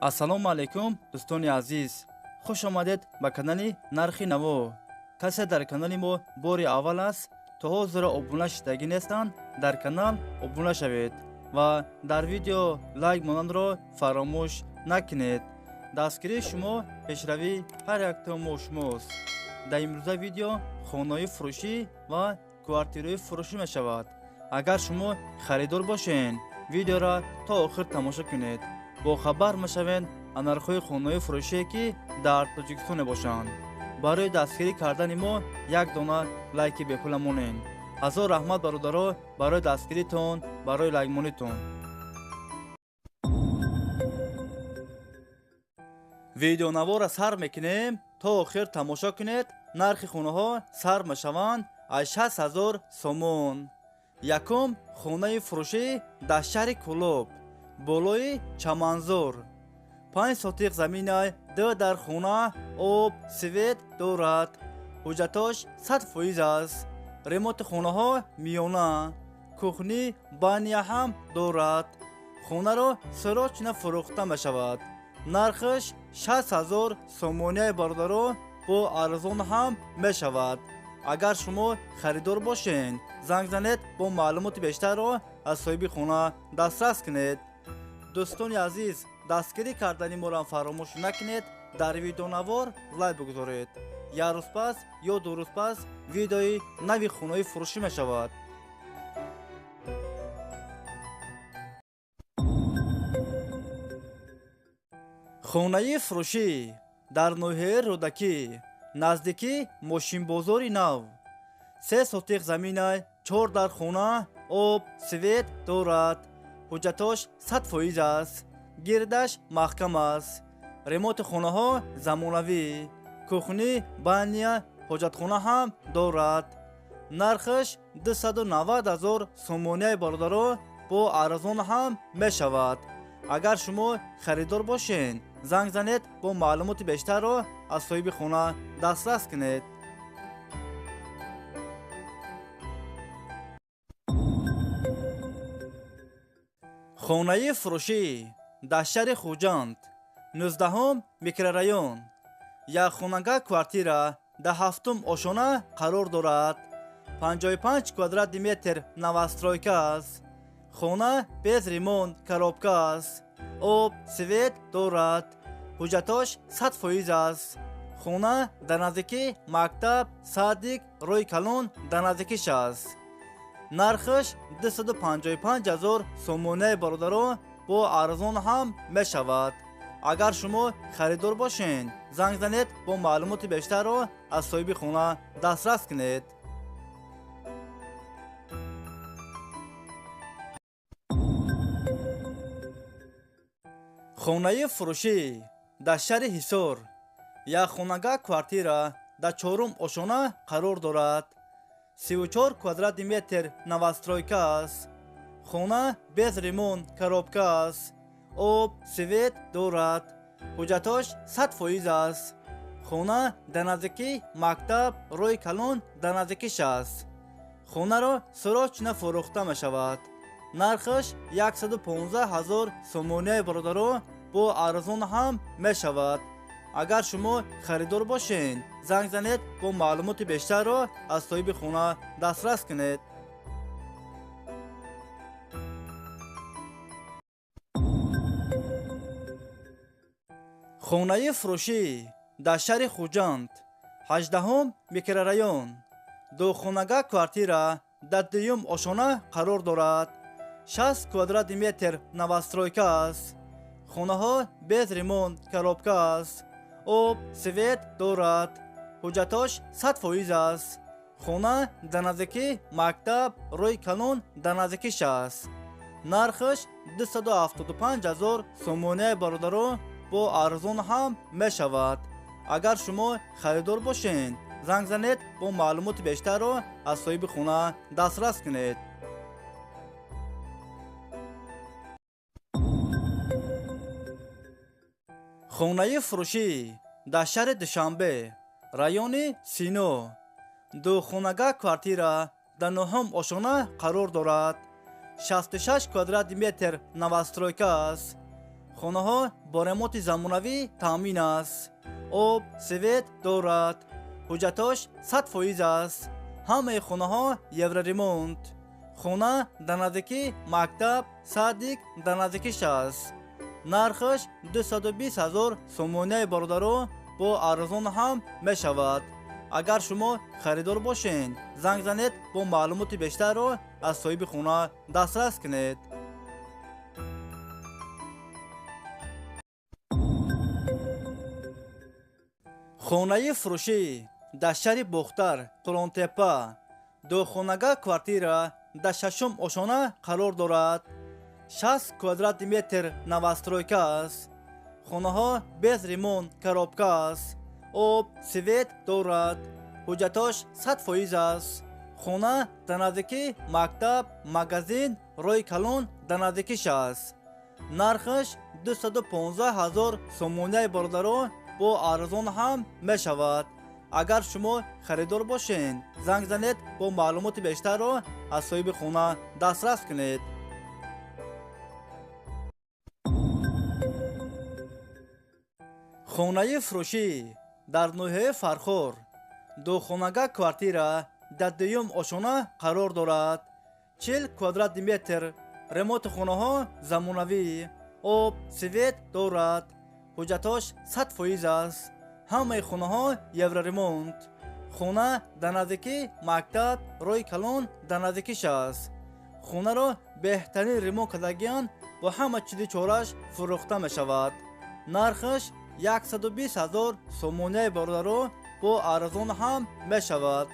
Ассалому алайкум, дӯстони азиз, хуш омадед ба канали Нархи Наво. Касе дар канали мо бори аввал аст, то ҳозира обуна шудагӣ нестанд, дар канал обуна шавед ва дар видео лайк монанро фаромӯш накунед. Дастгирии шумо пешравии ҳар якто мо шумост. Дар имрӯза видео хонаҳои фурӯшӣ ва квартираҳои фурӯшӣ мешавад. Агар шумо харидор бошед, видеоро то охир тамошо кунед, бохабар мешавед аз нархҳои хонаҳои фурӯшие, ки дар Тоҷикистон мебошанд. Барои дастгирӣ кардани мо як дона лайки бепула монед. Ҳазор раҳмат, бародаро, барои дастгиритон, барои лайкмонитон. Видеонаворро сар мекунем, то охир тамошо кунед. Нархи хонаҳо сар мешаванд аз 60 000 сомон. Якум хонаи фурӯшӣ дар шаҳри Кӯлоб, болои Чаманзор, 5 сотиқ заминай, ду дар хона, об, свет дорад, ҳуҷҷатош 100% аст. Ремонти хонаҳо миёна, кухни, баня ҳам дорад. Хонаро срочно фурӯхта мешавад. Нархаш 60 000 сомонияи, бародаро, бо арзон ҳам мешавад. Агар шумо харидор бошед, занг занед, бо маълумоти бештарро аз соҳиби хона дастрас кунед. Дӯстони азиз, дастгирӣ кардани моро фаромӯш накунед, дар видеонавор лайк бигузоред. Як рӯз пас ё 2 рӯз пас видеои нави хонаҳои фурӯшӣ мешавад. Хонаи фурӯшӣ дар ноҳияи Рӯдакӣ, наздикӣ мошинбозори нав, 3 сотиқ заминай, чор дар хона, об, свет дорад, ҳуҷҷатош 100% аст, гирдаш маҳкам аст. Ремонти хонаҳо замонавӣ, кухни, баня, ҳоҷатхона ҳам дорад. Нархаш 290 000 сомонияи, бародаро, бо арзон ҳам мешавад. Агар шумо харидор бошед, занг занед, бо маълумоти бештарро аз соҳиби хона дастрас кунед. Хонаи фурӯшӣ дар шаҳри Хуҷанд, 19-ум микрорайон, якхонага квартира дар ҳафтум ошона қарор дорад. 55 квадрати метр, новостройка аст. Хона без ремонт, коробка аст, об, свет дорад, ҳуҷҷатош 100% аст. Хона дар наздикӣ мактаб, садик, роҳи калон дар наздикиш аст. Нархаш 255 000 сомонаи, бародаро, бо арзон ҳам мешавад. Агар шумо харидор бошед, занг занед, бо маълумоти бештарро аз соҳиби хона дастрас кунед. Хонаи фурӯшӣ дар шаҳри Ҳисор, якхонага квартира дар чорум ошона қарор дорад. 34 квадрати метр, новостройка аст. Хона без ремонт, коробка аст, об, свет дорад, ҳуҷҷатош 100% аст. Хона дар наздикӣ мактаб, роҳи калон дар наздикиш аст. Хонаро срочно фурӯхта мешавад. Нархаш 115 000 сомонияи, бародаро, бо арзон ҳам мешавад. Агар шумо харидор бошед, занг занед, бо маълумоти бештарро аз соҳиби хона дастрас кунед. Хонаи фурӯшӣ дар шаҳри Хуҷанд, 18-ум микрорайон, духонага квартира дар дуюм ошона қарор дорад. 60 квадрати метр, новостройка аст. Хонаҳо без ремонт, коробка аст, об, свет дорад, ҳуҷҷатош 100% аст. Хона дар наздикӣ мактаб, роҳи калон дар наздикиш аст. Нархаш 275 000 сомонияи, бародаро, бо арзон ҳам мешавад. Агар шумо харидор бошед, занг занед, бо маълумоти бештарро аз соҳиби хона дастрас кунед. Хонаи фурӯшӣ дар шаҳри Душанбе, райони Сино, духонага квартира дар нӯҳум ошона қарор дорад. 66 квадрати метр, новостройка аст. Хонаҳо бо ремонти замонавӣ таъмин аст. Об, свет дорад. Ҳуҷҷатош 100% аст. Ҳамаи хонаҳо евроремонт. Хона дар наздикии мактаб, садик дар наздикиш аст. Нархаш 220 ҳазор сомонияи бародаро бо арзон ҳам мешавад. Агар шумо харидор бошед, занг занед, бо маълумоти бештарро аз соҳиби хона дастрас кунед. Хонаи фурӯшӣ дар шаҳри Бохтар, Қурғонтеппа, духонага квартира дар шашум ошона қарор дорад. 60 квадрати метр новостройка аст. Хонаҳо без ремонт, коробка аст. Об, свет дорад. Ҳуҷҷатош 100% аст. Хона дар наздикии мактаб, магазин, роҳи калон дар наздикиш аст. Нархаш 215 ҳазор сомонияи бародаро бо арзон ҳам мешавад. Агар шумо харидор бошед, занг занед, бо маълумоти бештарро аз соҳиби хона дастрас кунед. Хонаи фурӯшӣ дар ноҳияи Фархор, духонага квартира дар дуюм ошона қарор дорад. 40 квадрати метр, ремонти хонаҳо замонавӣ, об, свет дорад. Ҳуҷҷатош 100% аст. Ҳамаи хонаҳо евроремонт. Хона дар наздикии мактаб, роҳи калон дар наздикиш аст. Хонаро беҳтарин ремонт кардагиан бо ҳама чизи чораш фурӯхта мешавад. Нархаш 120 ҳазор сомонияи бародаро бо арзон ҳам мешавад.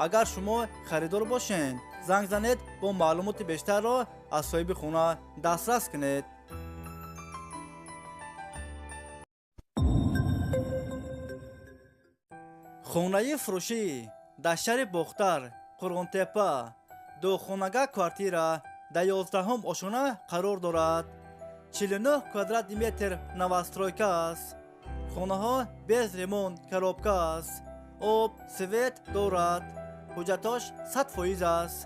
Агар шумо харидор бошед, занг занед, бо маълумоти бештарро аз соҳиби хона дастрас кунед. Хонаи фурӯшӣ дар шаҳри Бохтар, Қурғонтеппа, духонага квартира дар 11-ум ошона қарор дорад. 49 квадрати метр новостройка аст. Хонаҳо без ремонт, коробка аст. Об, свет дорад. Ҳуҷҷатош 100% аст.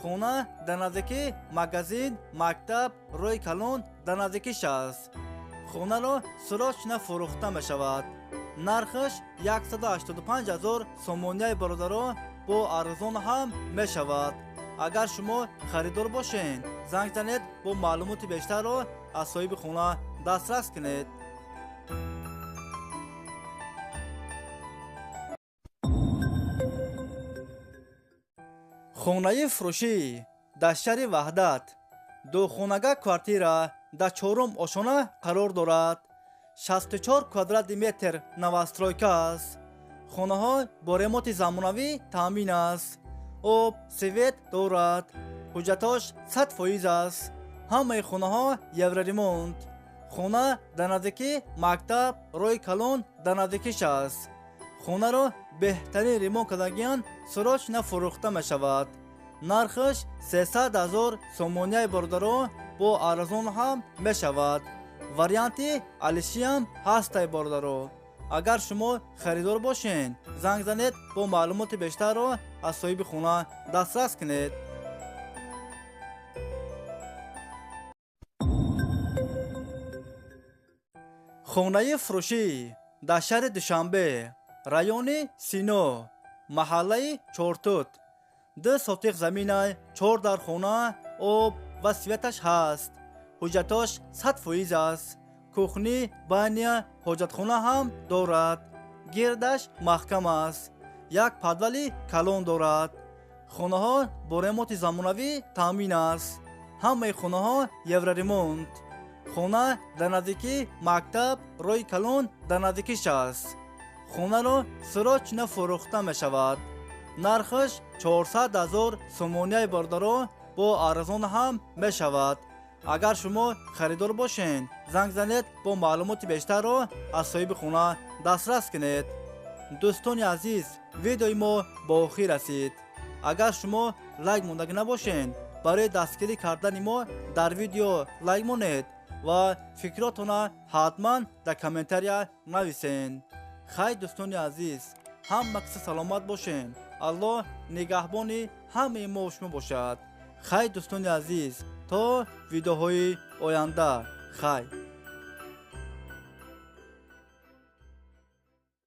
Хона дар наздикии магазин, мактаб, роҳи калон дар наздикиш аст. Хонаро срочно фурӯхта мешавад. Нархаш 185 ҳазор сомонияи бародаро бо арзон ҳам мешавад. Агар шумо харидор бошед, занг занед, бо маълумоти бештарро аз соҳиби хона дастрас кунед. Хонаи фурӯшӣ дар шаҳри Ваҳдат, духонага квартира дар чорум ошона қарор дорад. 64 квадрати метр новостройка аст. Хонаҳо бо ремонти замонавӣ таъмин аст. Об, свет дорад. Ҳуҷҷатош 100% аст. Ҳамаи хонаҳо евроремонт. Хона дар наздикии мактаб, роҳи калон дар наздикиш аст. Хонаро беҳтарин ремонт кардагиан срочно фурӯхта мешавад. Нархаш 300 ҳазор сомонияи бародаро бо арзон ҳам мешавад. Варианти алишиам ҳастай бародаро. Агар шумо харидор бошед, занг занед, бо маълумоти бештарро аз соҳиби хона дастрас кунед. Хонаи фурӯшӣ дар шаҳри Душанбе, райони Сино, маҳаллаи Чортут, 2 сотиқ заминай, 4 дар хона, об ва светаш ҳаст. Ҳуҷҷатош 100% аст. Кухни, баня, ҳоҷатхона ҳам дорад. Гирдаш маҳкам аст. Як подвали калон дорад. Хонаҳо бо ремонти замонавӣ таъмин аст. Ҳамаи хонаҳо евроремонт. Хона дар наздикии мактаб, роҳи калон дар наздикиш аст. Хонаро срочно фурӯхта мешавад. Нархаш 400 ҳазор сомонияи бародаро бо арзон ҳам мешавад. Агар шумо харидор бошед, занг занед, бо маълумоти бештарро аз соҳиби хона дастрас кунед. Дӯстони азиз, видеои мо ба охир расид. Агар шумо лайк мондагӣ набошед, барои дастгирӣ кардани мо дар видео лайк монед ва фикротона ҳатман дар комментария нависед. Хай дӯстони азиз, ҳама киса саломат бошед. Аллоҳ нигаҳбони ҳамаи мо шумо бошад. Хай дӯстони азиз, то видеоҳои оянда. Хай.